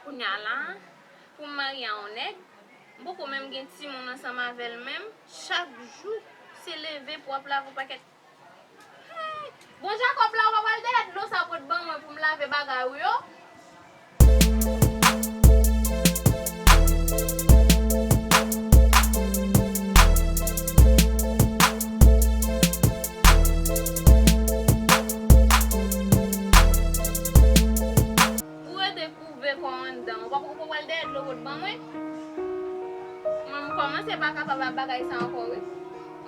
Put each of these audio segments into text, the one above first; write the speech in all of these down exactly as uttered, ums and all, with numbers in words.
Kounye a la, pou m marye a yon nèg, m poko menm gen timoun ansanm avè l menm, chak jou, se leve pou w ap lave yon pakèt. Hey! Bon, Jakòb la, ou pa pral dèyè dlo sa pou w t ban mwen pou m lave bagay ou yo? Ou rete kouve kò w anndan. Ou pa poko pral dèyè dlo pou w t ban mwen? Mwen, m kòmanse pa kapab ak bagay sa ankò, wi.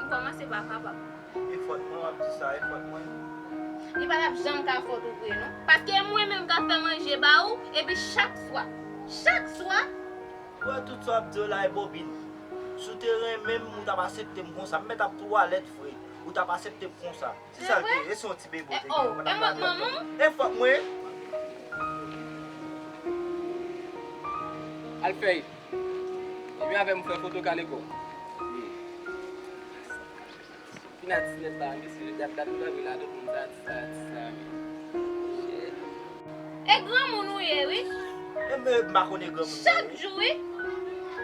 M kòmanse pa kapab. E fòt mwen, w ap di sa, e fòt mwen. Li pa t ap janm ka fòt ou vre, non. Paske e mwen menm k ap fè manje ba ou, epi chak swa, chak swa, Ou wè tout sa w ap di yo la e bobin. Si w te renmen m, ou t ap asepte m konsa. M mèt ap twalèt vre. Ou t ap asepte m konsa. Se sa l te ye. E se yon ti bebe w te gen. E fòt mwen. Al fèy. Ebyen avè m ou fè foto kale kò. Fin a diznèf la, mesye, dat, dat m t anvi la, tout moun ta di sa, di sa, men. Shit. E granmoun ou ye, wi. E m, m pa konnen granmoun. Chak jou, wi.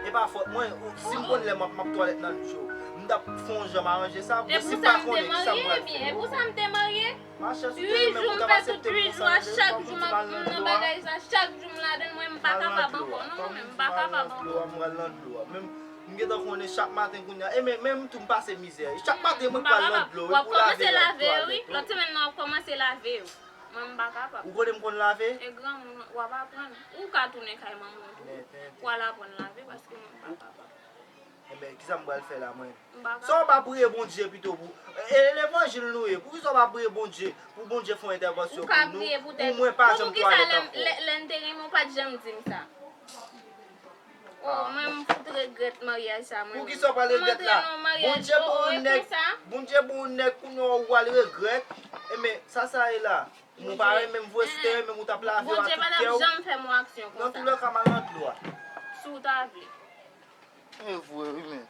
E pa fòt mwen, ou, si m konn lè m ap, m ap twalèt nan douch yo, m t ap fè yon jan m aranje sa. Bon, si m pa konnen, kisa m pral fè? E pou sa m te marye. Uit jou, m fè tout uit jou a, chak jou m ap nan bagay sa, chak jou m ladan l, mwen, m pa kapab ankò, non, mwen menm, m pa kapab ankò. M pral nan dlo a, menm, m gentan konnen chak maten kounye a, e men, menm tou m pase mizè. Chak maten mwen pral nan dlo, wi, pou lave twalèt. W ap kòmanse lave yo, wi. Lòt semèn nan w ap kòmanse lave yo. Mwen, m pa kapab. Ou konnen m konn lave? E granmoun, w ap aprann. Ou ka tounen kay manman w tou, pou w al aprann lave, paske mwen, m pa kapab. Enben, kisa m pral fè la, mwen? Sa w pa priye Bondye pito pou. E, e levanjil nou ye. Poukisa w pa priye Bondye? Pou Bondye fè yon entèvansyon pou nou. Pou mwen pa janm twalèt ankò. Lè, lè n te renmen, ou pa t janm di m sa. Oh, mwen, m fout regrèt maryaj sa, mwen. Poukisa w pral regrèt la? Bondye bon yon nèg, Bondye bon yon nèg, kounye a ou pral regrèt. Enben, sa sa ye la? Ou pa renmen m vre, si w te renmen m, ou t ap lave yo ak tout kè w. Bondye pa t ap janm fè m yon aksyon konsa. Nan toulèka, m al nan dlo a. Si w ta vle. E vre, wi, men.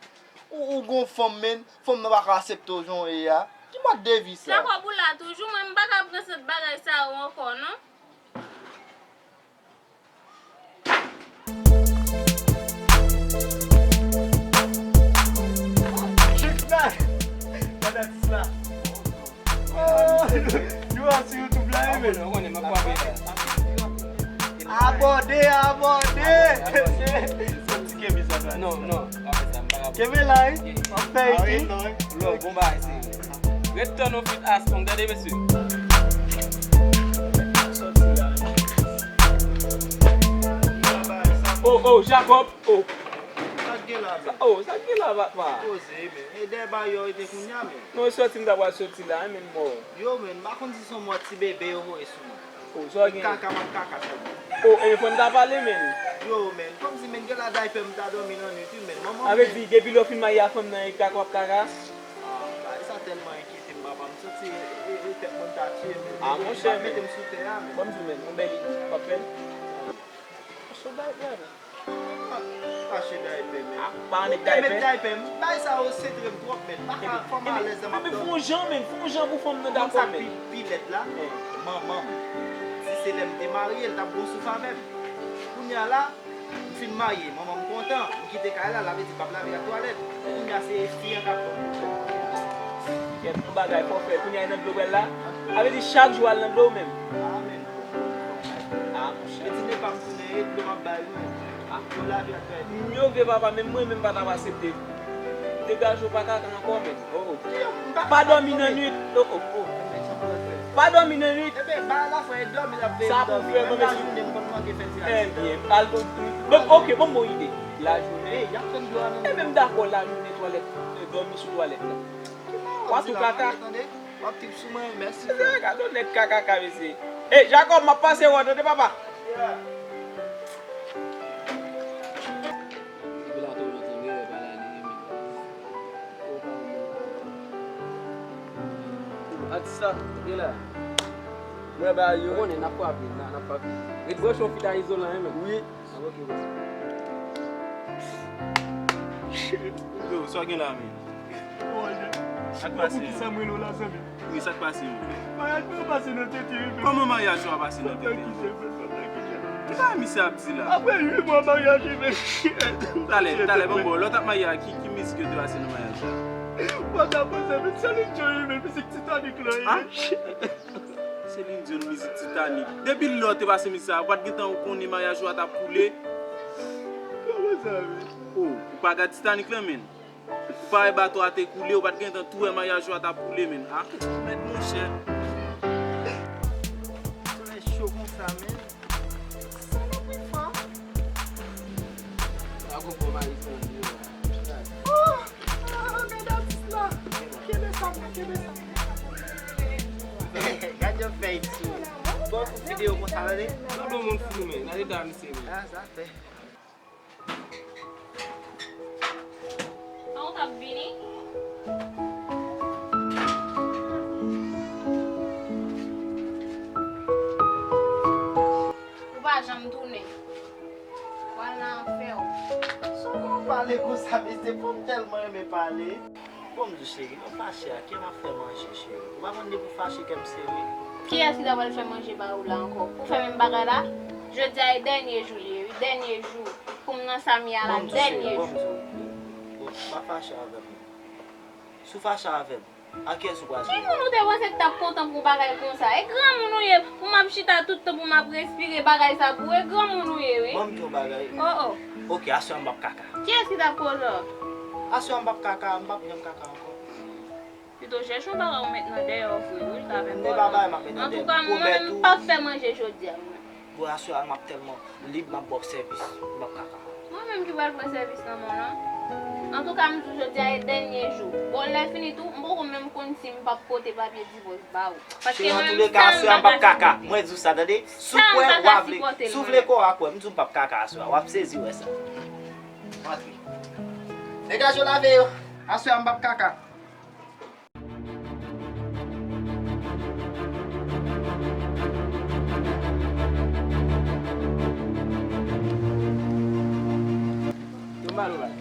Ou, ou gon fanm, men, fanm nan pa ka asepte w jan w ye a. Ki mòd de vi sa? Jakòb ou la toujou, mwen, m pa ka pran sèt bagay sa yo ankò, non. Chik la! Gade atis la. Oh, nou an sou YouTube la, wi, men. Abòne, abòne! Non, non, pa fè sa, m pa ka. Kenbe la, wi. Anfèyte. Love, bon bagay, se. Ret tann yon feat Armstrong, tande, mesye. Oh, oh, Jakòb, oh. Sa k gen la, men? Oh, sa k gen la, papa? Poze, men. E dèyè ba yo rete kounye a, men. Non, e sòti m ta pral sòti la, men mò. Yo, men, m pa konn si se yon mò ti bebe yo voye sou mwen. Oh, sa w gen? Kaka m ap kaka sèlman. Oh, e fò n ta pale, men. Yo, men, kòmsi, men, gen la daypè m ta dòmi nan nwit, wi, men. Manman m, men. Sa vle di, depi lè w fin marye a fanm nan, e kaka w ap kaka? Ah, bagay sa tèlman enkyete m, papa. M santi, e, e, e tèt mwen ta tiye m. Ah, monchè, men. Mete m sou tè a, men. Ban m di w, men, yon bèl ide. W ap fè l? Achte daypè, men. Ah, pa annik daypè. Ou te met daypè, men. Bagay sa yo sentre m twòp, men. M pa ka, fò m alèz nan m ap dòmi. Epi fè yon jan, men. Fè yon jan pou fanm nan dakò, men. Ou konn sa k pi, pi lèd la? Manman m. Si se lè m te marye, l t ap gon souf avè m. Kounye a la, m fin marye, manman m kontan. M kite kay la, l ap di l p ap lave ak twalèt. Kounye a se fi an k ap ban m pwoblèm. Kèt, yon bagay fò fè. Kounye a e nan dlo w pral la? Sa vle di chak jou al nan dlo w menm? Ah, men. Ah, monchè. Etidye pa m tounen, e dlo m ap bay ou menm. Ah. Yo lave ak bay. M yo vle papa, men mwen menm pa t ap asepte. Degaje w pa kaka ankò, men. Oh, oh. Pa dòmi nan nwit. Oh, oh, oh. Pa dòmi nan nwit. Ebyen, ba la fè dòmi l ap veye m dòmi. Sa pou fè, menm lajounen m konn manke fè ti aksida. Ebyen, al bon. Bon, ok, bon, bon ide. Lajounen. Ey, y ap tann dlo a nan men. Ebyen, m dakò, lajounen twalèt, dòmi sou twalèt la. Wa tou kaka. W ap trip sou mwen, mèsi. Gade yon nèg kaka ka, mesye. Ey, Jakòb, m ap pase wè w, tande, papa. Atis la, gen la. Mwen ba yo. Ou konnen, n ap frape, n ap frape. Ret branche yon feat a Izolan, wi, men. Wi. Yo, sa gen la, men? Sa k pase? Poukisa m rele w la, zanmi? Wi, sa k pase, men? Maryaj mwen pase nan tete, wi, men. Kòman maryaj ou a pase nan tete? Sa misye ap di la? Apre uit mwa maryaj li, mesye. Talè, talè, bon, bon, lè w t ap marye a, ki, ki mizik yo te pase nan maryaj la? Mwen ta panse, men Celine Dion, men mizik Titanic lan, mesye. Celine Dion, mizik Titanic. Depi lè w te pase mizik sa, ou pa t gentan konnen maryaj ou a t ap koule? Kòman sa, men? Oh, ou pa gad Titanic lan, men? Ou pa wè bato a te koule, ou pa t gentan tou wè maryaj ou a t ap koule, men. Ah, mèt monchè. Solèy cho konsa, men. Salopri fanm. Pa gon bon mari san di yo la. Oh, ah, gade atis la. Kenbe sa, kenbe sa. Gade yon fèy sou. Bon, videyo konsa, tande. Tout bon moun fou, men. Gade dan misye, men. Ah, sa fè. An ou t ap vini? Ou pa janm tounen. W al nan afè w. Sou kòman w pale konsa, mesye? Fanm tèlman renmen pale. Bon, m di w, cheri, lè w fache a, kè m ap fè manje, cheri. Ou pa konn depi w fache, kè m sere. Kiyès ki ta pral fè manje ba ou la ankò? Pou fè menm bagay la? Jodi a e dènye jou li ye, wi, dènye jou. Pou m nan Samia la, dènye jou. Bon, m di w, cheri, bon, m di w. Bon, pa fache avè m, non. Si w fache avè m, a kiyès ou pral jwe? Ki moun ou te panse ki t ap kontan pou bagay konsa? E granmoun ou ye, pou m ap chita tout tan pou m ap respire bagay sa pou ou, e granmoun ou ye, wi. Bon, m di w bagay. Oh, oh. Oke, aswè a m p ap kaka. Kiyès ki t ap koze w? Aswè a m p ap kaka, m p ap janm kaka ankò. Pito chèche yon bagay ou met nan dèyè w vre, wi, l ka fè pwoblèm. Antouka, mwen menm, m p ap fè manje jodi a, mwen. Bon, aswè a, m ap tèlman lib, m ap ba w sèvis, m p ap kaka. Mwen menm ki pral pran sèvis nan men w lan. Antouka, m di w jodi a e dènye jou. Bon, lè fini tou, m poko menm konn si m p ap pote papye divòs ba ou. Paske mwen menm, sa m pa ka sipòte. Mwen di w sa, tande? Si w kwè, w a vle. Si w vle kwè, w a kwè. M di w m p ap kaka aswè a. W ap sezi wè sa. Antre. Degaje w lave yo. Aswè a, m p ap kaka. Yo, m ba nou bagay.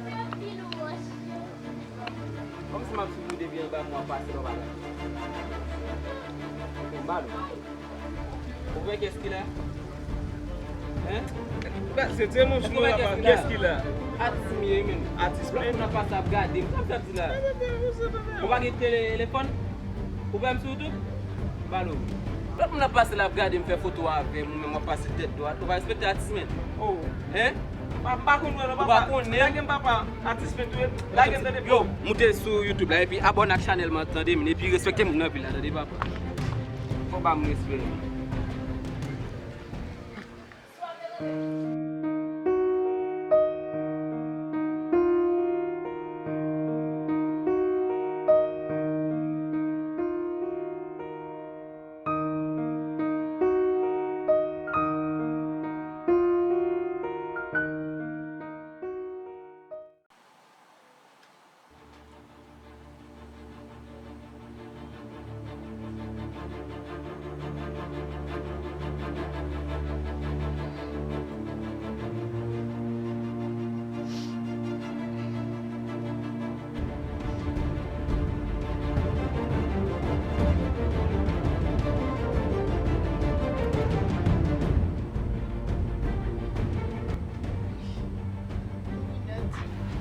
Kòmsi m ap swiv ou depi anba mwa pase, nou pa la. Yo, m ba nou. Ou wè kiyès ki la? Hein? Se te moun sou la, kiyès ki la? Atis m ye, wi, menm. Atis menm? Lòt moun ap pase ap gade m. Sa m t ap di la? Ou pa gen telefòn? Ou pa m sou YouTube? Balo. Lòt moun ap pase la ap gade m fè foto avè m, ou menm w ap pase tèt dwat. Ou pa respekte atis menm. Oh. Hein? M pa, m pa konn wè non, papa. Ou pa konnen? Lage m, papa. Atis menm tou. Lage m, tande. Yo, moute sou YouTube la, epi abòne ak chanèl mwen, tande, men, epi respekte moun anpil la, tande, papa. Fò ba m respè.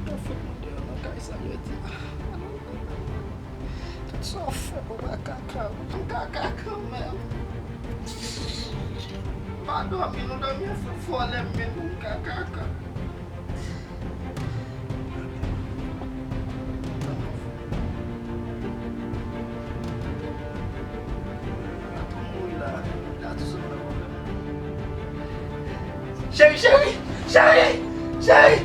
Yo fout mwen deyò nan kay sa, yo di. Tout sa w fè pou m pa kaka, m kaka kanmenm. M pa dòmi, nou dòmi an fout fò lè m menm, m ka kaka. Cheri, cheri, cheri, cheri.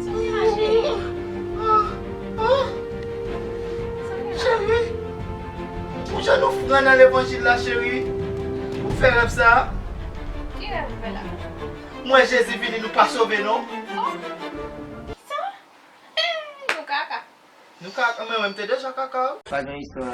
Sa w gen la, cheri? Cheri, pou jan nou fran nan levanjil la, cheri. Ou fè rèv sa a? Ki rèv ou fè la? M wè Jezi vini, nou pa sove non. Oh. Kisa? Eh, nou kaka. Nou kaka, mwen, mwen, m te deja kaka. Pa gen istwa.